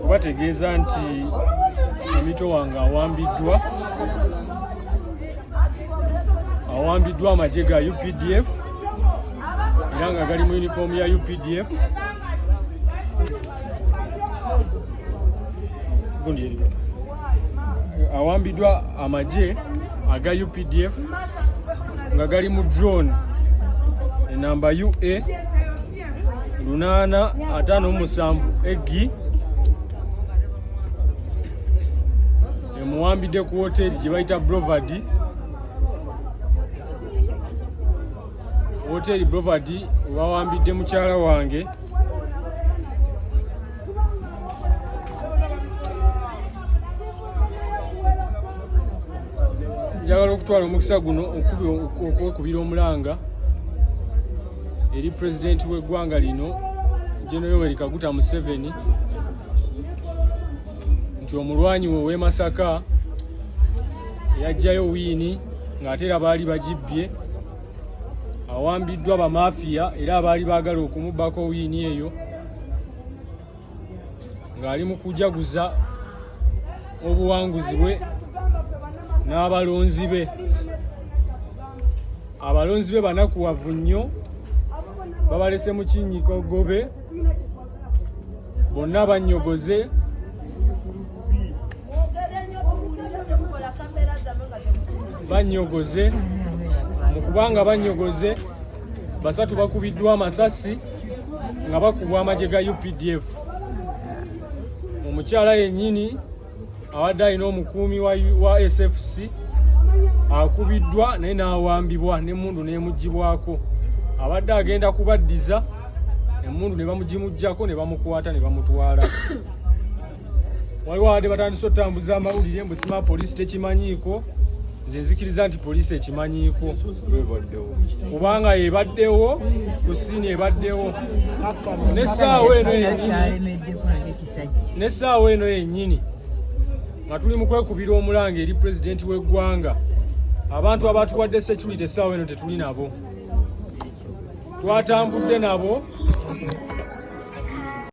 Okubategeeza nti emito wange awambiddwa, awambiddwa amagye ga UPDF era nga gali mu yunifoomu ya UPDF. Gundi eriwo. Awambiddwa amagye aga UPDF nga gali mu drone enamba UA 857 eggi emuwambidde ku woteeri gye bayita Brovad. Woteeri Brovad webawambidde mukyala wange. Njagala okutwala omukisa guno okwekubira omulanga eri pulezidenti w'eggwanga lino General Yoweri Kaguta Museveni nti omulwanyi we ow'e Masaka eyajjayo wiini ng'ate era baali bagibbye awambiddwa bamafiya era abaali baagala okumubbako wiini eyo ng'ali mu kujaguza obuwanguzi bwe n'abalonzi be. Abalonzi be banakuwavu nnyo, babalese mu kinnyikogobe, bonna bannyogoze. Bannyogoze mu kubanga bannyogoze, basatu bakubiddwa amasasi nga bakubwa amagye ga UPDF. Omukyala yennyini abadde alina omukuumi wa SFC akubiddwa naye n'awambibwa n'emmundu n'emuggyibwako. Abadde agenda kubaddiza emmundu ne bamugimuggyako ne bamukwata ne bamutwala. Waliwo abadde batandise otambuza amawulire mbu sima poliisi tekimanyiiko. Nze nzikiriza nti poliisi ekimanyiiko kubanga ebaddewo ku siini, ebaddewo n'essaawa eno yennyini nga tuli mu kwekubira omulanga eri pulezidenti w'eggwanga. Abantu abatuwadde security essaawa eno tetuli nabo, twatambudde nabo.